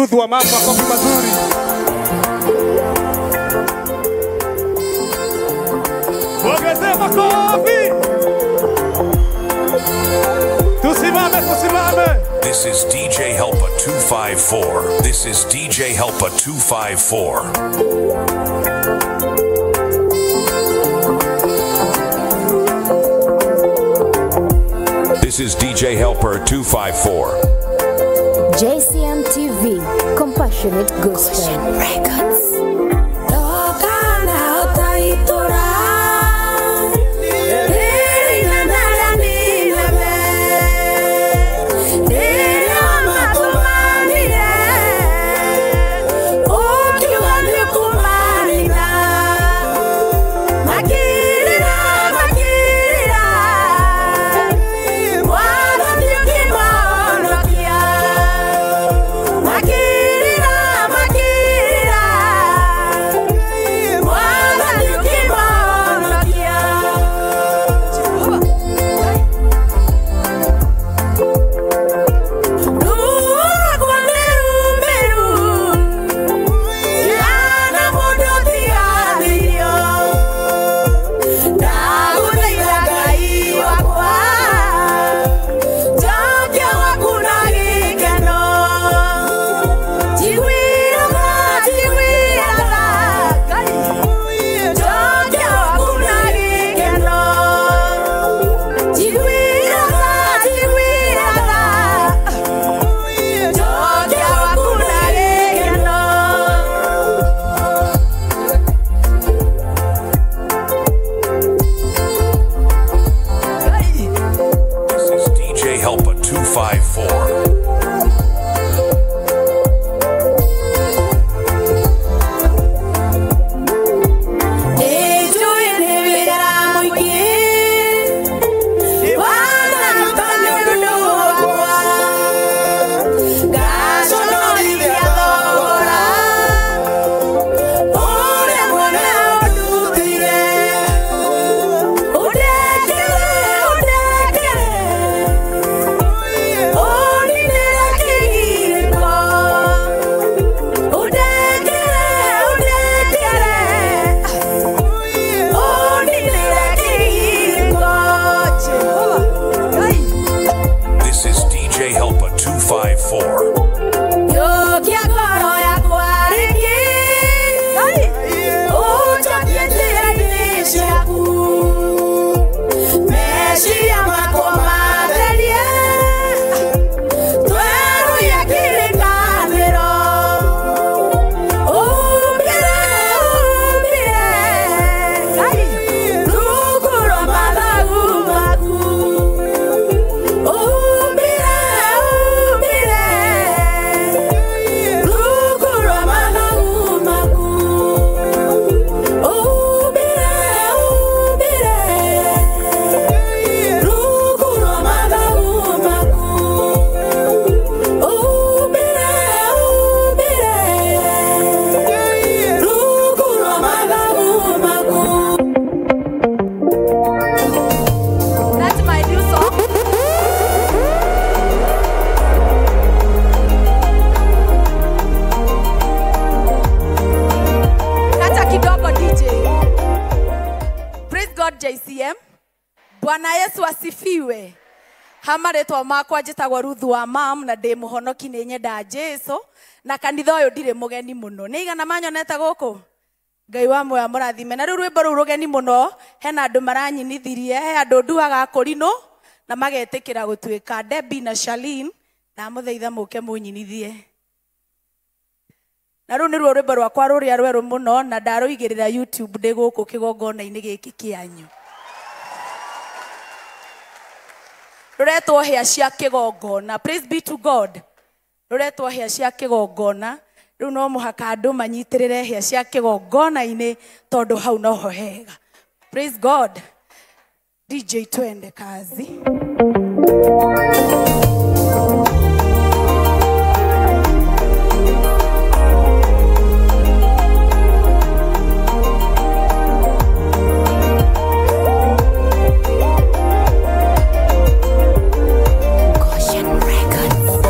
Ruth wa mama, makofi mazuri. Ongezea makofi. Tusimame, tusimame. This is DJ Helper 254. This is DJ Helper 254. This is DJ Helper 254. JCM TV, Compassionate Gospel Records. Bwana Yesu asifiwe. Hamaretwa makwa njĩtagwo Ruth wa mam na ndĩ mũhonoki nĩ nyenda Jesu na kanitha ũyũ ndirĩ mũgeni mũno. Nĩ igana manyonete gũkũ? Ngai wa muoyo amũrathime. Na rĩu rwĩmbo rũu rũgeni mũno, hena andũ maranyinithirie, he andũ nduaga kũrinũ na magetĩkĩra gũtuĩka Debbie na Charlene, na mũthaitha mũke mũnyinithie. Na rũu nĩruo rwĩmbo rwakwa rũrĩa rwerũ mũno na ndarũigĩrĩra YouTube ndĩ gũkũ kĩgongona-inĩ gĩkĩ kĩanyu. Ruretwo hĩa cia kĩgongona. Praise be to God. Ruretwo hĩa cia kĩgongona. Rĩu no mũhaka andũ manyitĩrĩre hĩa cia kĩgongona-inĩ tondũ hau noho hega. Praise God. DJ twende kazi. Records.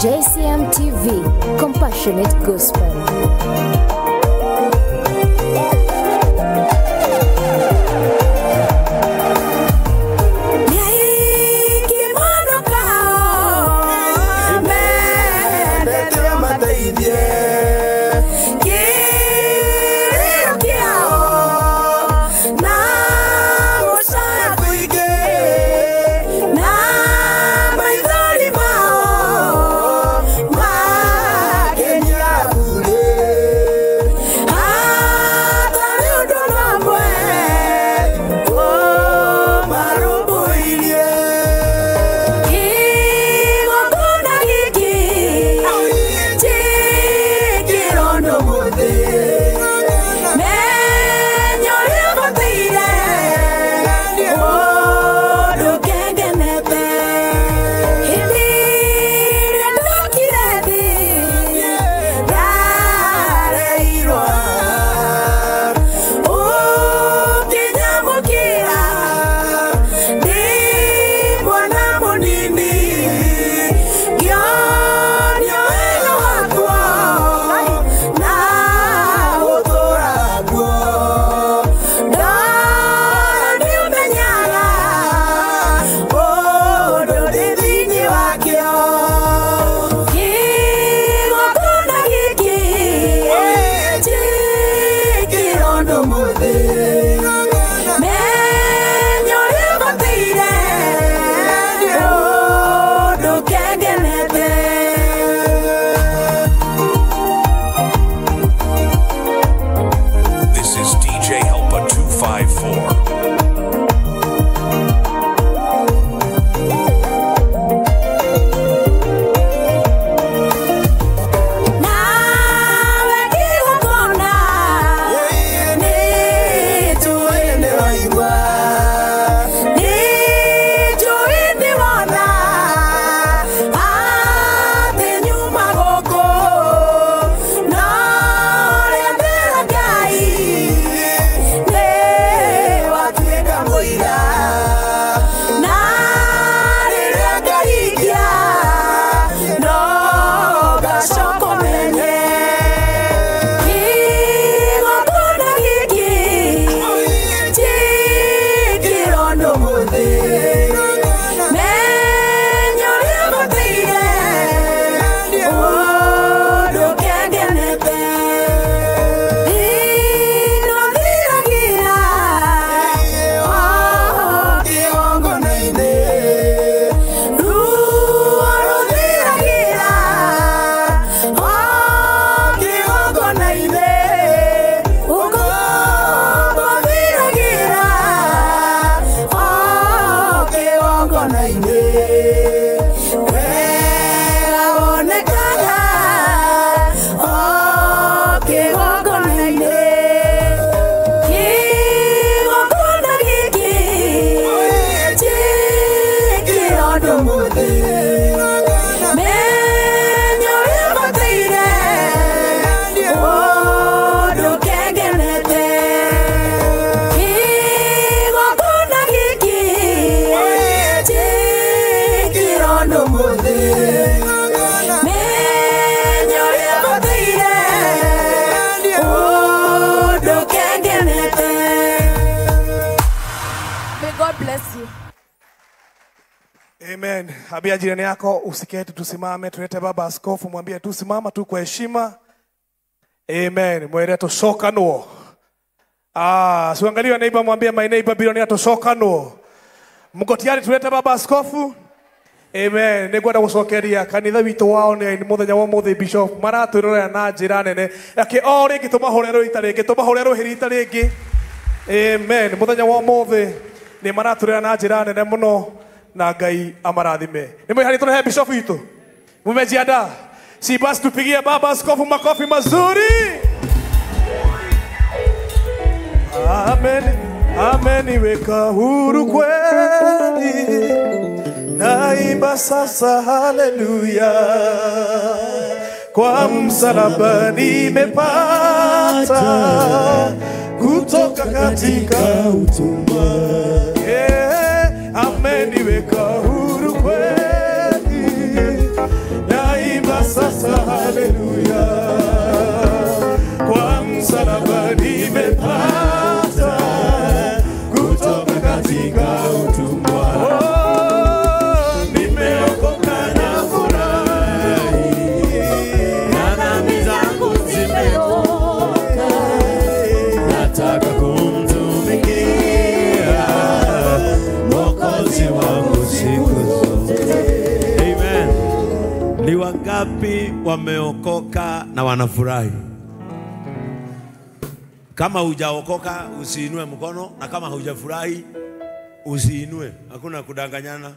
JCM TV, Compassionate Gospel. This is DJ Helper 254. May God bless you. Amen. Ambia jirani yako usiketi, tusimame, tulete baba askofu, mwambie tu simama tu kwa heshima. Amen. Mwere toshoka no. Ah, siangalie neighbor, mwambie my neighbor bilioni toshoka no. Mko tayari tulete baba askofu? Amen. Nĩngwenda gũcokeria kanitha witũ wa online mũthenya wa ũmũthĩ bishop maratwĩrorera na njĩra nene. Reke o rĩngĩ tũmahũre rũita rĩngĩ, tũmahũre rũhĩ rita rĩngĩ. Amen. Mũthenya wa ũmũthĩ nĩ maratwĩrorera na njĩra nene mũno na Ngai amarathime. Nĩ mwĩharĩirie tũrehe bishop witũ? Mumejiandaa? Si basi tupigie baba askofu makofi mazuri. Amen. Ameniweka huru kweli. Naimba sasa haleluya. Kwa msalaba nimepata kutoka katika utumwa. Yeah, ameniweka huru kweli. Naimba sasa, haleluya. Kwa msalaba nimepata kutoka katika utumwa. Oh, nimeokoka na furahi, na dhambi zangu zimeoka. Nataka kumtumikia Mwokozi wangu siku zote. Amen. Ni wangapi wameokoka na wanafurahi? Kama hujaokoka usiinue mkono, na kama hujafurahi usiinue. Hakuna kudanganyana.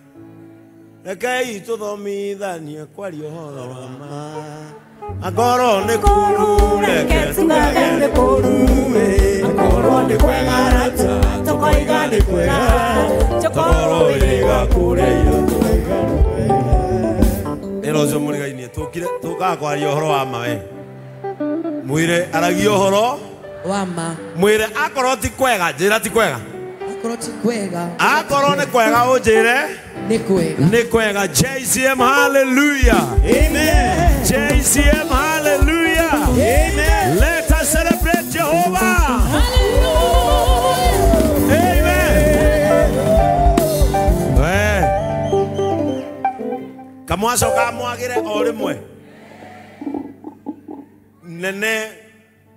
Rekei tuthomithanie kwaria ũhoro wa ma. Angorwo nĩ kũũru reke tugage nĩ kũũru, Angorwo nĩ kwega rata tũkoiga nĩ kwega, tũkorwo wĩga kũrĩa irio tũkoiga nĩ kwega. Ĩra ũcio mũrigainie tũkire tũkaga kwaria ũhoro wa ma we. Mwĩre aragia ũhoro wa ma. Mwĩre akorwo ti kwega, njĩra ti kwega. Akorwo ti kwega. Akorwo nĩ kwega ũnjĩre nĩ kwega. Nĩ kwega. JCM hallelujah. Amen. JCM hallelujah. Amen. Let us celebrate Jehovah. Hallelujah. Amen. We. Kamwacoka mwagire o rimwe. Nene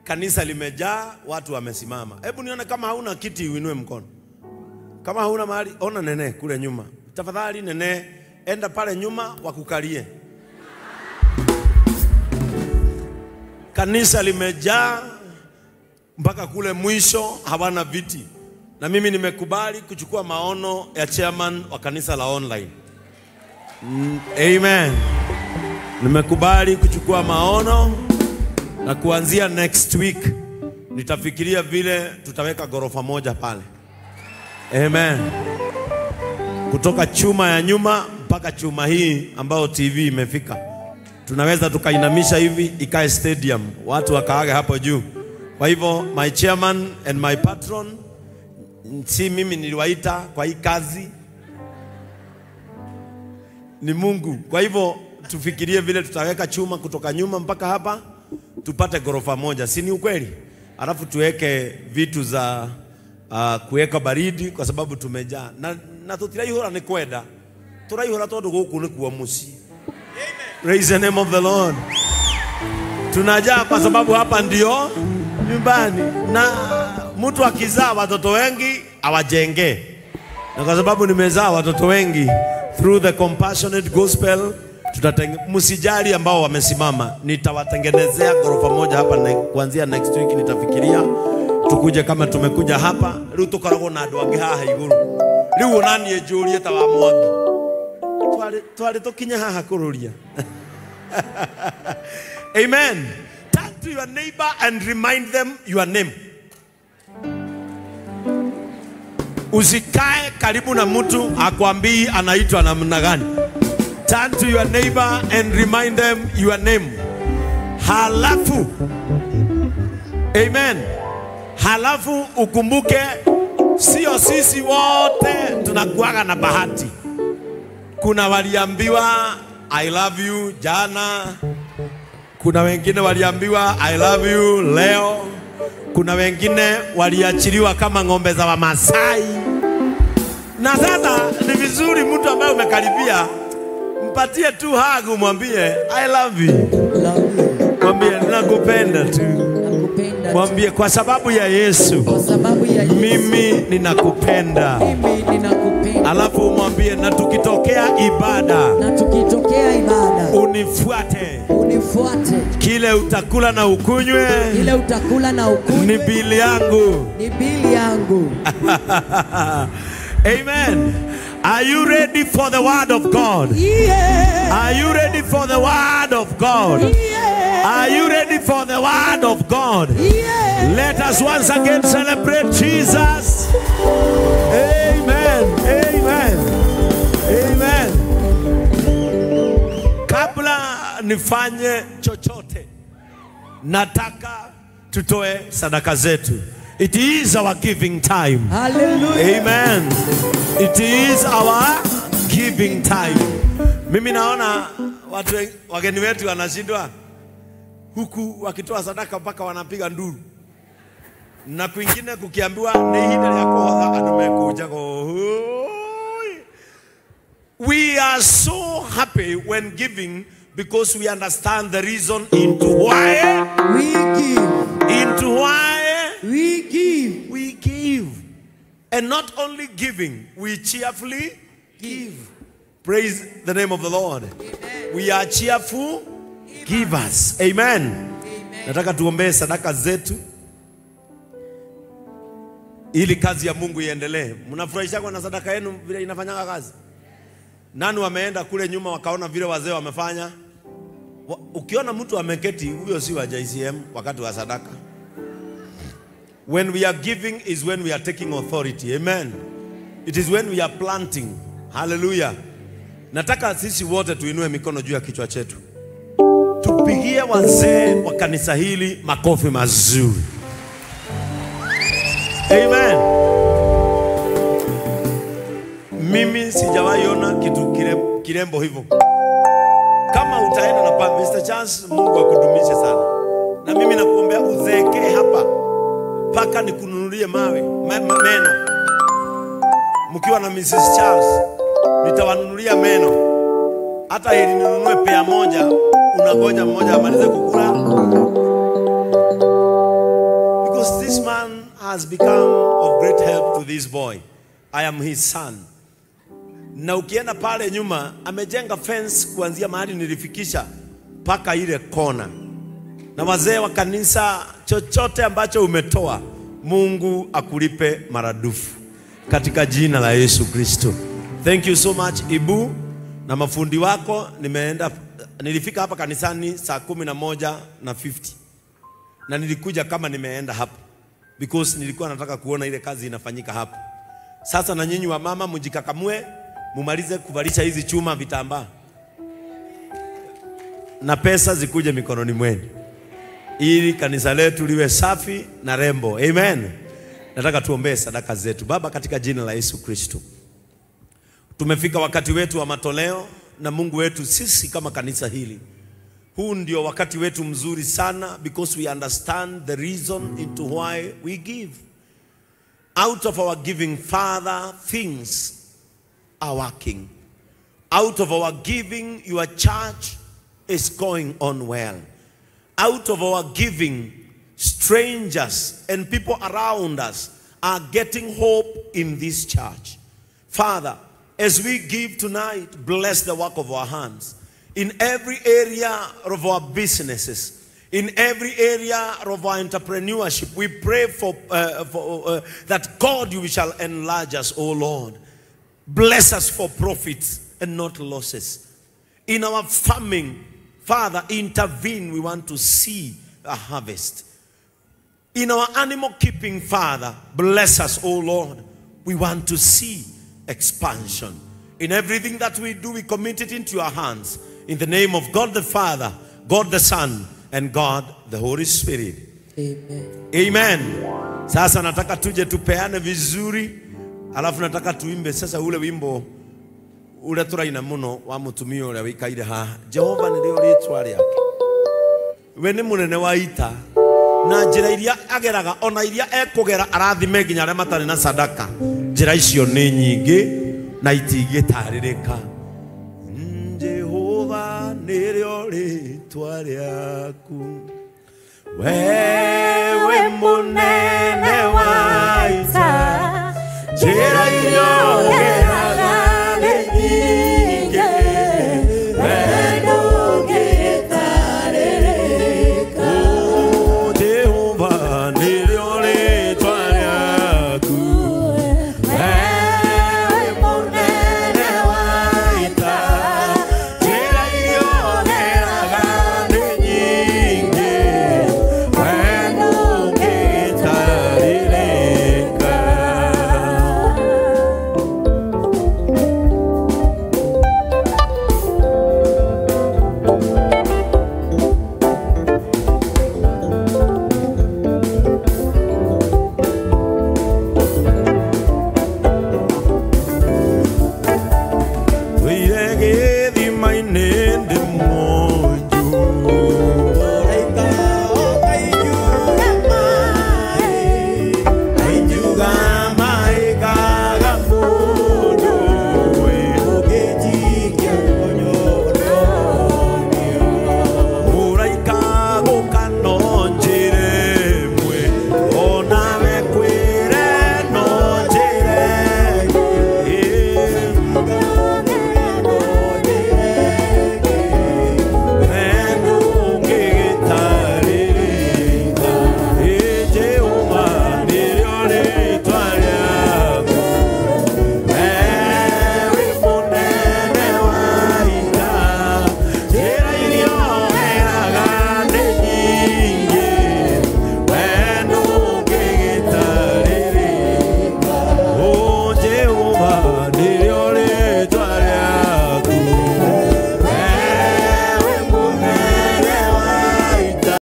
kanisa limejaa, watu wamesimama. Hebu nione kama hauna kiti uinue mkono. Kama hauna mahali, ona nene kule nyuma. Tafadhali nene, enda pale nyuma wakukalie. Kanisa limejaa mpaka kule mwisho hawana viti. Na mimi nimekubali kuchukua maono ya chairman wa kanisa la online. Amen. Nimekubali kuchukua maono, na kuanzia next week nitafikiria vile tutaweka gorofa moja pale. Amen. Kutoka chuma ya nyuma mpaka chuma hii ambayo TV imefika. Tunaweza tukainamisha hivi ikae stadium, watu wakaaga hapo juu. Kwa hivyo my chairman and my patron, si mimi niliwaita kwa hii kazi, ni Mungu. Kwa hivyo tufikirie vile tutaweka chuma kutoka nyuma mpaka hapa tupate gorofa moja, si ni ukweli? Alafu tuweke vitu za kuweka baridi kwa sababu tumejaa. Na tutiraihura ni kwenda. Turaihura tondu guku ni kuo mucii. Praise the name of the Lord. Tunajaa kwa sababu hapa ndio nyumbani. Na mtu akizaa watoto wengi awajenge. Na kwa sababu nimezaa watoto wengi through the compassionate gospel, msijali ambao wamesimama, nitawatengenezea gorofa moja hapa kuanzia next week. Nitafikiria tukuje kama tumekuja hapa riu tukoragwo na andu angi haha iguru. Riu ona nie njurie ta wa Mwangi, twari tukinye haha kururia. Amen. Turn to your neighbor and remind them your name. Usikae karibu na mtu akwambii anaitwa namna gani. Turn to your neighbor and remind them your name. Halafu, amen. Halafu ukumbuke sio sisi wote tunakuaga na bahati. Kuna waliambiwa I love you jana. Kuna wengine waliambiwa I love you leo. Kuna wengine waliachiliwa kama ng'ombe za Wamasai. Na sasa ni vizuri mtu ambaye umekaribia mpatie tu hug, umwambie I love you. Mwambie nakupenda tu. Mwambie kwa sababu ya Yesu, kwa sababu ya Yesu, mimi ninakupenda. Mimi ninakupenda. Alafu umwambie na tukitokea ibada, na tukitokea ibada, unifuate. Unifuate. Kile utakula na ukunywe, kile utakula na ukunywe, ni bili yangu. Ni bili yangu. Amen. Are you ready for the word of God? Yeah. Are you ready for the word of God? Yeah. Are you ready for the word of God? Yeah. Let us once again celebrate Jesus. Amen. Amen. Amen. Kabla nifanye chochote, nataka tutoe sadaka zetu. It is our giving time. Hallelujah. Amen. It is our giving time. Mimi naona Watu wageni wetu wanashindwa huku wakitoa sadaka mpaka wanapiga nduru. Na kwingine kukiambiwa ni ihinda rĩa kũhotha andũ mekũnjaga. We are so happy when giving because we understand the reason into why we give. Into why we give. We give. And not only giving, we cheerfully give. Praise the name of the Lord. Amen. We are cheerful givers. Amen. Amen. Nataka tuombee sadaka zetu ili kazi ya Mungu iendelee. Mnafurahishwa na sadaka yenu vile inafanyanga kazi? Nani wameenda kule nyuma wakaona vile wazee wamefanya? Ukiona mtu ameketi, huyo si wa JCM wakati wa sadaka. When we are giving is when we are taking authority. Amen. It is when we are planting. Hallelujah. Nataka sisi wote tuinue mikono juu ya kichwa chetu. Tupigie wazee wa kanisa hili makofi mazuri. Amen. Mimi sijawahi ona kitu kirembo hivyo. Kama utaenda na pa Mr. Chance, Mungu akudumishe sana. Na mimi nakuombea uzeekee hapa paka nikununulie mawe, meno. Mkiwa na Mrs. Charles, nitawanunulia meno. Hata ili ninunue pea moja, unangoja mmoja amalize kukula. Because this man has become of great help to this boy. I am his son. Na ukienda pale nyuma, amejenga fence kuanzia mahali nilifikisha paka ile kona. Na wazee wa kanisa, chochote ambacho umetoa, Mungu akulipe maradufu katika jina la Yesu Kristo. Thank you so much Ibu na mafundi wako. Nilifika hapa kanisani saa 11:50 na nilikuja kama nimeenda hapa because nilikuwa nataka kuona ile kazi inafanyika hapa. Sasa na nyinyi wa mama mjikakamue, mumalize kuvalisha hizi chuma vitambaa na pesa zikuje mikononi mwenu ili kanisa letu liwe safi na rembo. Amen. Nataka tuombee sadaka zetu. Baba, katika jina la Yesu Kristo, tumefika wakati wetu wa matoleo, na Mungu wetu, sisi kama kanisa hili, huu ndio wakati wetu mzuri sana because we understand the reason into why we give. Out of our giving, Father, things are working. Out of our giving, your church is going on well. Out of our giving, strangers and people around us are getting hope in this church. Father, as we give tonight, bless the work of our hands. In every area of our businesses, in every area of our entrepreneurship, we pray for that God, you shall enlarge us, O Lord. Bless us for profits and not losses. In our farming, Father, intervene. We want to see a harvest. In our animal keeping, Father, bless us, O Lord. We want to see expansion. In everything that we do, we commit it into your hands. In the name of God the Father, God the Son, and God the Holy Spirit. Amen. Amen. Sasa nataka tuje tupeane vizuri, alafu nataka tuimbe sasa ule wimbo ule turaina muno wa mutumia uria wikaire haha. Jehova nĩrĩo rĩtwa rĩake. We nĩ mũnene wa ita, na njĩra iria ageraga ona iria ekũgera arathime nginya arĩa matarĩ na sadaka. Njĩra icio nĩ nyingĩ na itingĩtarĩrĩka. Jehova nĩrĩo rĩtwa rĩaku, wewe mũnene wa